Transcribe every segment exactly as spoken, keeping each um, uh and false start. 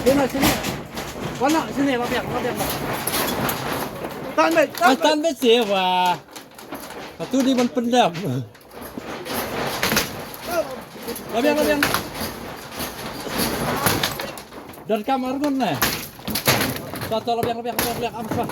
Wan na sini. Wan na sini, ma biang, ma biang. Tan beit, tan beit. Tan beit seh, wah. Patu di ban pyndam. La biang, la biang. Donkam arngut ne. To, to, la biang, la biang, la biang, la biang, am sah.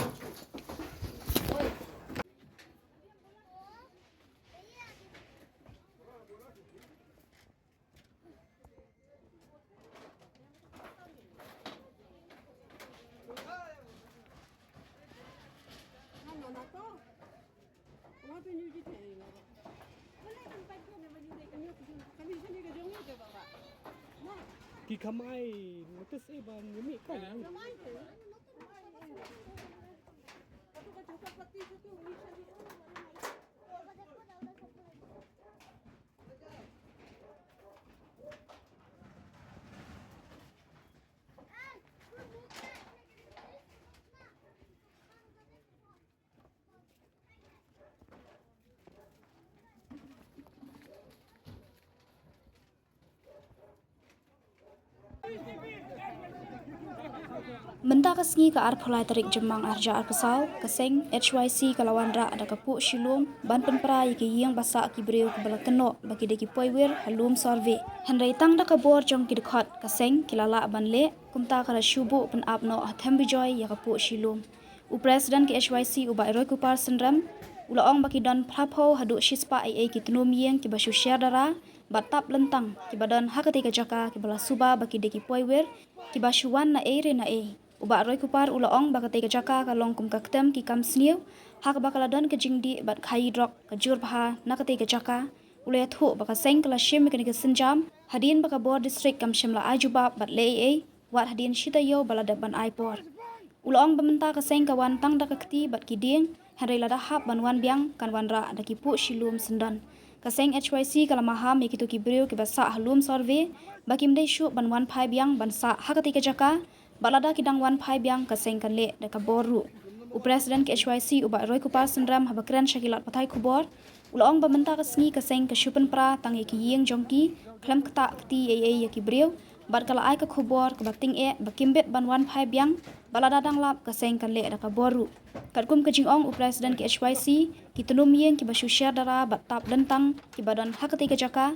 Ki kamai, notice eh ban yummy kan. Mynta ka sngi ka arphew lai tarik Jymmang arhajar arphew saw, ka seng H Y C ka la wanrah da ka puh shilum ban pynpra ïa ki ïing ba sah ki briew kiba la kynnoh ba ki dei ki poiwir ha lum survey. Hynrei tang da ka bor jong ki dkhot ka seng ki la lah ban leh, kumta ka la shu buh pynap noh ha Them Bijoy ïa ka puh shilum. U President ka H Y C u Bah Roykupar Synrem u la ong ba ki don phraphew haduh shispah eiei ki tnum ïing kiba shu sher dara bad tap lyntang kiba don ha katei ka jaka kiba la suba ba ki dei ki poiwir kiba shu wan na ei re na ei. U Bah Roykupar u la ong ba katei ka jaka ka long kum ka ktem ki kam sniew ha kaba ka la don ka jingdih bad khaïi drok ka jur bha na katei ka jaka. U la ïathuh ba ka seng ka la shim ïa kane ka sienjam hadien ba ka bor district kam shym la ai jubab bad leh eiei. Wat hadien shi taïew ba la dep ban ai por. U la ong ba mynta ka seng ka wan tang da ka kti bad ki dieng, hynrei lada hap ban wan biang kan wanrah da ki puh shilum syndon. Ka seng H Y C ka la maham ïa kito ki briew kiba sah ha lum survey ba kim dei shuh ban wan phai biang ban sah ha katei ka jaka, bad lada ki dang wan phai biang ka seng kan leh da ka bor ruh. U President ka H Y C u Bah Roykupar Synrem haba kren sha ki lad pathai khubor u la ong ba mynta ka sngi ka seng ka shu pynpra tang ïa ki ïing jong ki khlem ktah kti eiei ïa ki briew, bad ka la ai ka khubor kaba tyngeh ba kim bit ban wan phai biang, bad lada dang lap ka seng kan leh da ka bor ruh. Katkum ka jingong u President ka H Y C, ki tnum ïing kiba shu sher dara bad tap lyntang kiba don ha katei ka jaka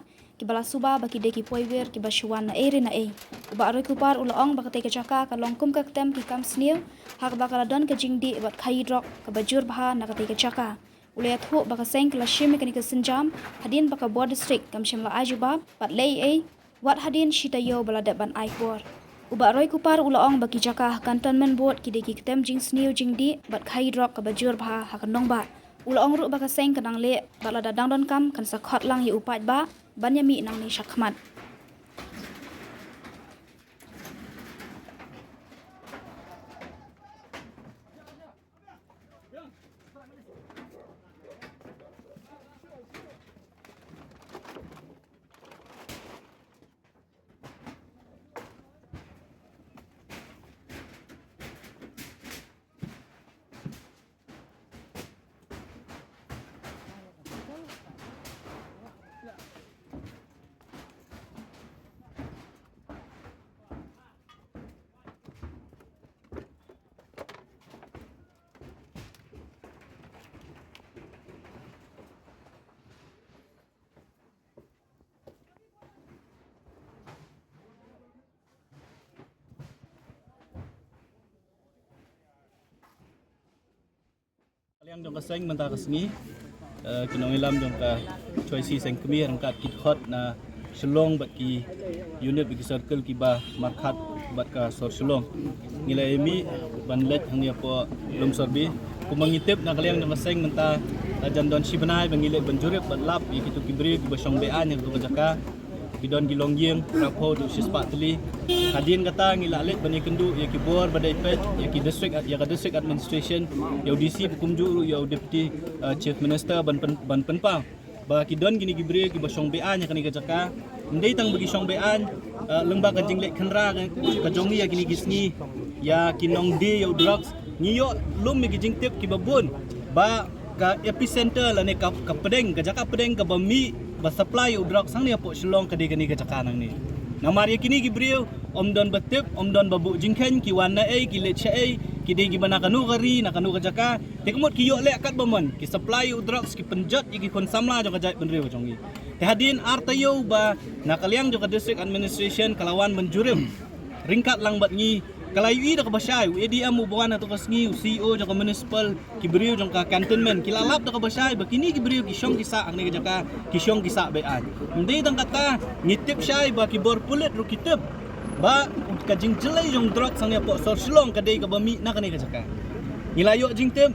kiba la suba ba ki dei ki poiwir kiba shu wan na ei re na ei. U Bah Roykupar u la ong ba katei ka jaka ka long kum ka ktem ki kam sniew ha kaba ka la don ka jingdih bad khaïi drok kaba jur bha na katei ka jaka. U la ïathuh ba ka seng ka la shim ïa kane ka sienjam hadien ba ka bor district kam shym la ai jubab bad leh eiei, wat hadien shi taïew ba la dep ban ai por. U Bah Roykupar u la ong ba ki jaka ha Cantonment Board ki dei ki ktem jingsniew jingdih bad khaïi drok kaba jur bha ha ka nongbah. U la ong ruh ba ka seng ka dang leh bad lada dang donkam kan sa khot lang ïa u paidbah ban ïa mih nangne shakhmat. Ka liang jong ka seng mynta ka sngi, eh, ki nongïalam jong ka H Y C seng kmie ryngkat ki dkhot na Shillong bad ki unit bad ki circle kiba markhat bad ka sor Shillong. Ngi la ïa mih ban leit hangne hapoh lum survey. Kumba ngi tip na ka liang jong ka seng mynta, eh, jan don shi bnai ba ngi leit ban jurip bad lap ïa kito ki briew kiba shong be-aiñ ha kato ka jaka. Ki don ki longïing, phraphew haduh shispah tylli. Hadien kata ngi la leit ban ïakynduh ïa ki bor ba dei peit, ïa ki district, ïa ka district administration, ïa u D C bad kumjuh ruh ïa u Deputy, uh, Chief Minister ban pyn-, ban pynpaw ba ki don kine ki briew kiba shong be-aiñ ha kane ka jaka. Ym dei tang ba ki shong be-aiñ, uh, lyngba ka jingleit khynra ka, ka jong ngi ïa kine ki sngi, ïa ki nongdie ïa u drugs, ngi ïoh lum ïa ki jingtip kiba bun ba ka epicenter lane ka, ka pdeng, ka jaka pdeng kaba mih ba supply ïa u drugs hangne hapoh Shillong ka dei kane ka jaka nangne. Namar ïa kine ki briew ym don ba tip, ym don ba buh jingkheiñ, ki wan na ei, ki leit sha ei, ki dei kiba na kano ka ri, na kano ka jaka. Te ka mut ki ïoh leh kat ba mon, ki supply ïa u drugs, ki pynjot ïa ki khun samla jong ka jaitbynriew jong ngi. Te hadien ar taïew ba na ka liang jong ka district administration ka la wan ban jurip ryngkat lang bad ngi, ka la ïohi da kaba shai. U A D M uba wan ha tu ka sngi, u C E O jong ka municipal, ki briew jong ka cantonment ki la lap da kaba shai ba kine ki briew ki shong ki sah hangne ka jaka, ki shong ki sah be-aiñ. Ym dei tang kata, ngi tip shai ba ki bor pulit ruh ki tip ba ka jingjlei jong drugs hangne hapoh sor Shillong ka dei kaba mih na kane ka jaka. Ngi la ïoh jingtip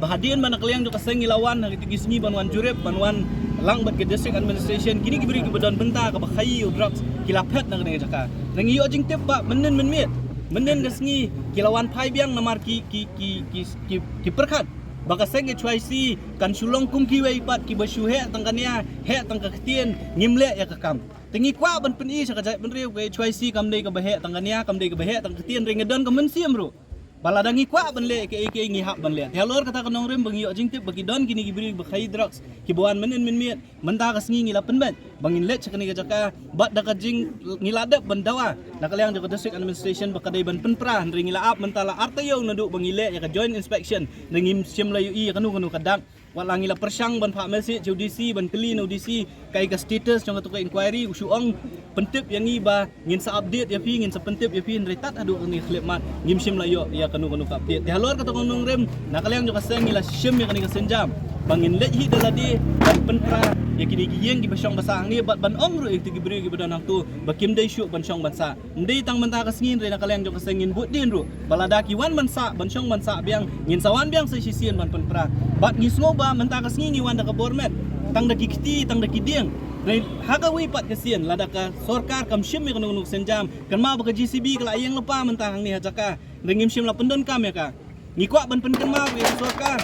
ba hadien ba na ka liang jong ka seng ngi la wan ha kito ki sngi ban wan jurip, ban wan lang bad ka district administration, kine ki briew kiba don bynta kaba khaïi ïa u drugs ki la phet na kane ka jaka. Ngi ïoh jingtip ba mynnin mynmiet, mynnin ka sngi ki la wan phai biang namar ki ki ki ki ki, ki pyrkhat ba ka seng H Y C kan shu long kum kiwei pat kiba shu heh tang ka nia, heh tang ka ktien, ngim leh ïa ka kam. Te ngi kwah ban pyni sha ka jaitbynriew, ka H Y C kam dei kaba heh tang ka nia, kam dei kaba heh tang ka ktien, hynrei nga don ka mynsiem ruh ba lada ngi kwah ban leh kaei kaei ngi hap ban leh. Te halor kata ka nongrim ba ngi ïoh jingtip ba ki don kine ki briew ba khaïi drugs kiba wan mynnin mynmiet, mynta ka sngi ngi la pynbeit ba ngin leit sha kane ka jaka, bad da ka jing, ngi la dep ban dawa na ka liang jong ka district administration ba ka dei ban pynpra, hynrei ngi la ap mynta la ar taïew naduh ba ngi leh ïa ka joint inspection, hynrei ngim shym la ïohi ïa kano kano ka dak. Wat la ngi la pyrshang ban phah message sha u D C, ban kylli na u D C kaei ka status jong katu ka inquiry, u shu ong pyntip ïa ngi ba ngin sa update ïa phi, ngin sa pyntip ïa phi, hynrei tad haduh kane ka khyllipmat ngim shym la ïoh ïa kano kano ka update. Te halor kata ka nongrim, na ka liang jong ka seng ngi la shim ïa kane ka sienjam ba ngin leit hi da lade ban pynpra ïa kine ki ïing kiba shong ba sah hangne, bad ban ong ruh ïa kito ki briew kiba don hangto ba kim dei shuh ban shong ban sah. Ym dei tang mynta ka sngi, hynrei na ka liang jong ka seng ngin bud dien ruh ba lada ki wan ban sah, ban shong ban sah biang, ngin sa wan biang sa shisien ban pynpra. Bad ngi sngew ba mynta ka sngi ngi wan da ka bor met, tang da ki kti, tang da ki dieng. Hynrei ha kawei pat ka sien, lada ka sorkar kam shim ïa kano kano ka sienjam, kynmaw ba ka J C B ka la ïeng lypa mynta hangne ha jaka, hynrei ngim shym la pyndonkam ïa ka. Ngi kwah ban pynkynmaw ïa ka sorkar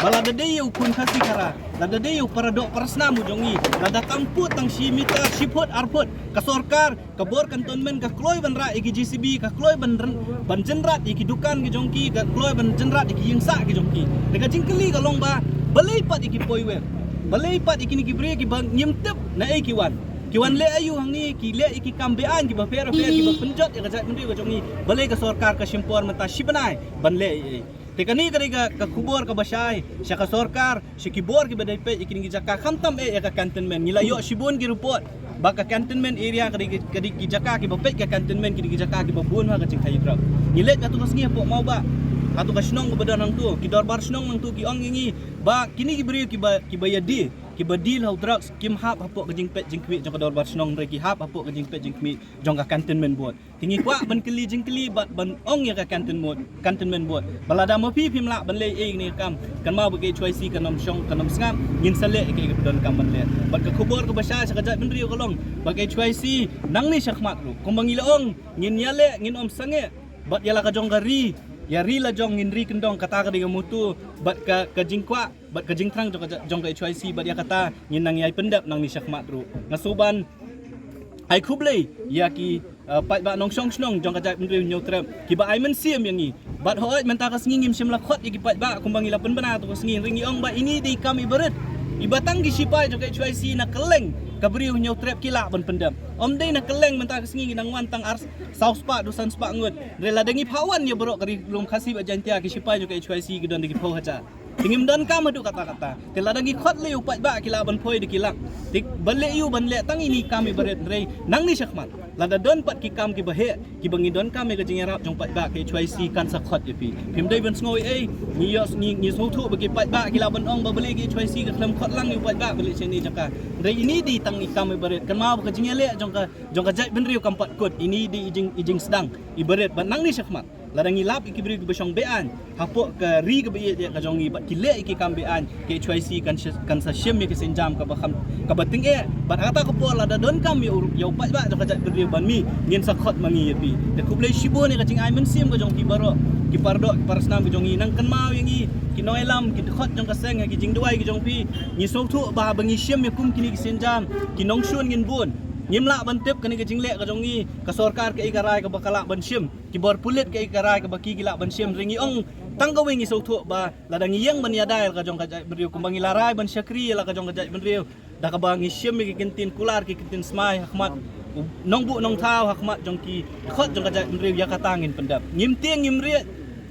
ba lada dei ïa u khun Khasi Khara, lada dei ïa u paradoh parasnam u jong ngi, lada kam pud tang shi meter, shi phut, ar phut, ka sorkar, ka bor cantonment ka kloi ban rah ïa ki J C B, ka kloi ban ryn-, ban jynrat ïa ki dukan ki jong ki, ka kloi ban jynrat ïa ki ïing sah ki jong ki. Te ka jingkylli ka long ba balei pat ïa ki poiwer, balei pat ïa kine ki briew kiba ngim tip naei ki wan. Ki wan leh aïu hangne, ki leh ïa ki kam be-aiñ kiba pher bapher, kiba pynjot ïa ka jaitbynriew ka jong ngi. Balei ka sorkar ka shim por mynta shi bnai ban leh ei ei. Te kane ka dei ka, ka khubor kaba shai sha ka sorkar, sha ki bor kiba dei peit ïa kine ki jaka, khamtam eh ïa ka cantonment. Ngi la ïoh shibun ki report ba ka cantonment area ka dei ki, ka dei ki jaka kiba peit ka cantonment, ki dei ki jaka kiba bun ha ka jingkhaïi drugs. Ngi leit ha tu ka sngi hapoh Mawbah, ha tu ka shnong kaba don hangto, ki dorbar shnong hangto ki ong ïa ngi ba kine ki briew kiba, kiba ïa deal, kiba deal ha u drugs kim hap hapoh ka jingpeit jingkhmih jong ka dorbar shnong, hynrei ki hap hapoh ka jingpeit jingkhmih jong ka cantonment board. Te ngi kwah ban kylli jingkylli bad ban ong ïa ka cantonment board, cantonment board ba lada ma phi phim lah ban leh ei ei kane ka kam, kynmaw ba ka H Y C kan ym shong, kan ym sngap, ngin sa leh ïa kaei kaba donkam ban leh. Bad ka khubor kaba shai sha ka jaitbynriew ka long ba ka H Y C nangne shakhmat ruh, kumba ngi la ong, ngin ïaleh, ngin ym sangeh bad ïa la ka jong ka ri, ïa ri la jong ngin ri kyndong, kata ka dei ka motto bad ka, ka jingkwah bad ka jingthrang jong ka, jong ka H Y C, bad ïa kata ngin nang ïai pyndep nangne shakhmat ruh. Nga sngewbha ban ai khublei ïa ki, uh, paidbah nongshong shnong jong ka jaitbynriew Hynñiewtrep kiba ai mynsiem ïa ngi. Bad hooid mynta ka sngi ngim shym la khot ïa ki paidbah kumba ngi la pynbna tu ka sngi, hynrei ngi ong ba ine i dei i kam iba rit, iba tang ki shipai jong ka H Y C na kylleng ka briew Hynñiewtrep ki lah ban pyndep. Ym dei na kylleng, mynta ka sngi ngi nang wan tang ar, saw spah, du san spah ngut. Hynrei lada ngi phah wan ïa baroh ka ri lum Khasi bad Jaiñtia, ki shipai jong ka H Y C ki don da ki phew hajar. Te ngim donkam haduh katta katta. Te lada ngi khot lei u paidbah ki lah ban poi da ki lak. Te ba leh aïu ban leh tang ine i kam iba rit, hynrei nangne shakhmat lada don pat ki kam kiba heh kiba ngi donkam ïa ka jingïarap jong paidbah, ka H Y C kan sa khot ïa phi. Phim dei ban sngew ei ei, ngi ïoh, ngi, ngi sngewthuh ba ki paidbah ki lah ban ong ba balei ka H Y C ka khlem khot lang ïa u paidbah ba leit sha ine i jaka. Hynrei ine i dei tang i kam iba rit, kynmaw ba ka jingïaleh jong ka, jong ka jaitbynriew kam pat kut, ine i dei i jing, i jingsdang iba rit. Bad nangne shakhmat lada ngi lap ïa ki briew kiba shong be-aiñ hapoh ka ri kaba ïeit ïa ka jong ngi bad ki leh ïa ki kam be-aiñ, ka H Y C kan sh-, kan sa shim ïa ka sienjam kaba kham, kaba tyngeh. Bad ha kata ka por lada donkam ïa u, ïa u paidbah jong ka jaitbynriew ban mih, ngin sa khot ma ngi ïa phi. Te khublei shibun ïa ka jingai mynsiem ka jong phi baroh, ki paradoh, ki parasnam ka jong ngi. Nang kynmaw ïa ngi ki nongïalam, ki dkhot jong ka seng ha ki jingduwai ki jong phi. Ngi sngewthuh ba haba ngi shim ïa kum kine ki sienjam, ki nongshun ngin bun. Ngim lah ban tip kane ka jingleh ka jong ngi, ka sorkar kaei ka rai kaba ka lah ban shim, ki bor pulit kaei ka rai kaba ki, ki lah ban shim. Hynrei ngi ong tang kawei, ngi sngewthuh ba lada ngi ïeng ban ïada ïa la ka jong ka jaitbynriew kumba ngi la rai ban shakri ïa la ka jong ka jaitbynriew da kaba ngi shim ïa ki kyntien kular, ki kyntien smai ha khmat u nongbuh nongthaw ha khmat jong ki dkhot jong ka jaitbynriew, ïa kata ngin pyndep. Ngim tieng ngim rieh,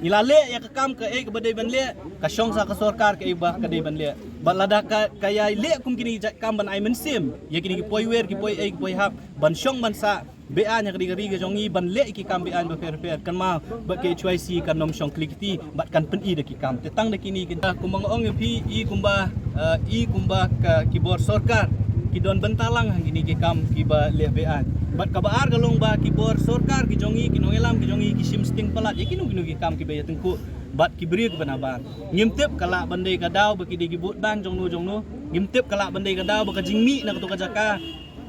ngi la leh ïa ka kam kaei kaba dei ban leh, ka shong sa ka sorkar kaei ba ka dei ban leh. Bad lada ka, ka ïai leh kum kine ki jait kam ban ai mynsiem ïa kine ki poiwer, ki poiei, ki poihap ban shong ban sah beaiñ ha ka ri ka ri ka jong ngi, ban leh ki kam beaiñ bapher bapher, kynmaw ba ka H Y C kan nym shong khlieh kti bad kan pyni da ki kam. Te tang da kine ki, kumba nga ong ïa phi, i kumba, eh, i kumba ka ki bor sorkar ki don bynta lang ha kine ki kam kiba leh beaiñ. Bad kaba ar ka long ba ki bor sorkar ki jong ngi, ki nongïalam ki jong ngi ki shim sting palat ïa kino kino ki kam kiba ïatyngkhuh bad ki briew kiba nabar. Ngim tip ka lah ban dei ka daw ba ki dei ki vote bank jong no jong no. Ngim tip ka lah ban dei ka daw ba ka jingmih na kato ka jaka,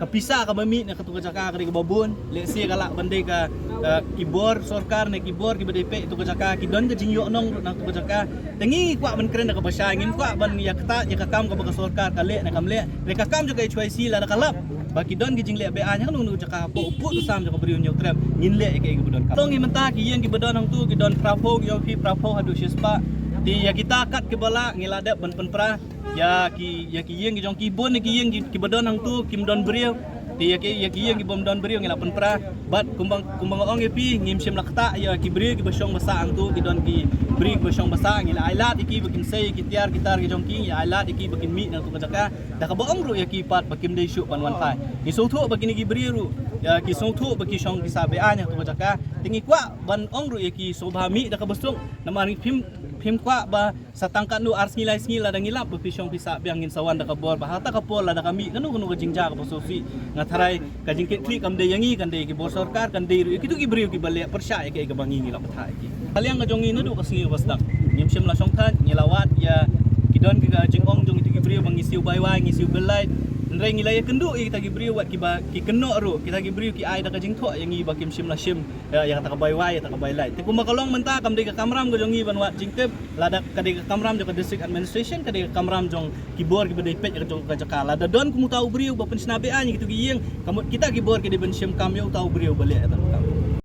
ka pisa kaba mih na kato ka jaka ka dei kaba bun. Lehse ka lah ban dei ka, ka ki bor sorkar ne ki bor kiba dei peit ïa kato ka jaka ki don ka jingïohnong ruh na kato ka jaka. Te ngi kwah ban kren da kaba shai, ngim kwah ban ïa ktah ïa ka kam kaba ka sorkar ka leh ne kam leh. Leh ka kam jong ka H Y C lada ka lap ba ki don ki jingleh beaiñ ha kano kano ka jaka hapoh u pud u sam jong ka Bri u Hynñiewtrep, ngin leh ïa kaei kaba donkam. To ngi mynta ki ïing kiba don hangto ki don phra phew, ki ong phi phra phew haduh shispah. Te ïa kita kat kiba lah ngi la dep ban pynpra ïa ki, ïa ki ïing ki jong ki bun, ïa ki ïing ki, kiba don hangto kim don briew. Te ïa ki, ïa ki ïing ki bym don briew ngi la pynpra. Bad kumba, kumba nga ong ïa phi, ngim shym la ktah ïa ki briew kiba shong ba sah hangto, ki don ki briew kiba shong ba sah, ngi la ai lad ïa ki ba kin sei ki tiar ki tar ki jong ki, ngi la ai lad ïa ki ba kin mih na kato ka jaka. Da kaba ong ruh ïa ki pat ba kim dei shuh ban wan phai. Ngi sngewthuh ba kine ki briew ruh, ïa ki sngewthuh ba ki shong ki sah beaiñ ha kato ka jaka. Te ngi kwah ban ong ruh ïa ki sngewbha mih da kaba suk. Namar ngi phim, phim kwah ba sa tang katno ar sngi lai sngi lada ngi lap ba phi shong phi sah biang, ngin sa wan da ka bor ba ha kata ka por lada ka mih kano kano ka jingjia kaba sngewsih, nga tharai ka jingkitkhlieh kam dei ïa ngi, kan dei ïa ki bor sorkar, kan dei ruh ïa kito ki briew kiba leh pyrshah ïa kaei kaba ngi ngi la bthah ïa ki. Ha liang ka jong ngi naduh ka sngi kaba sdang ngim shym la shongthait, ngi la wad ïa ki, don ki ka jingong jong kito ki briew ba ngi siew bai wai, ngi siew bill light. Hynrei ngi la ïakynduh ïa kita ki briew wat kiba ki kynnoh ruh, kita ki briew ki ai da ka jingthoh ïa ngi ba kim shym la shim ïa, ïa kata ka bai wai, ïa kata ka bai light. Te kumba ka long mynta kam dei ka kamram ka jong ngi ban wad jingtip, lada ka dei ka kamram jong ka district administration, ka dei ka kamram jong ki bor kiba dei peit ïa ka jong ka jaka. Lada don kum uta u briew ba pynshna beaiñ ïa kito ki ïing, ka mut kita ki bor ki dei ban shim kam ïa uta u briew ba leh ïa kata ka kam.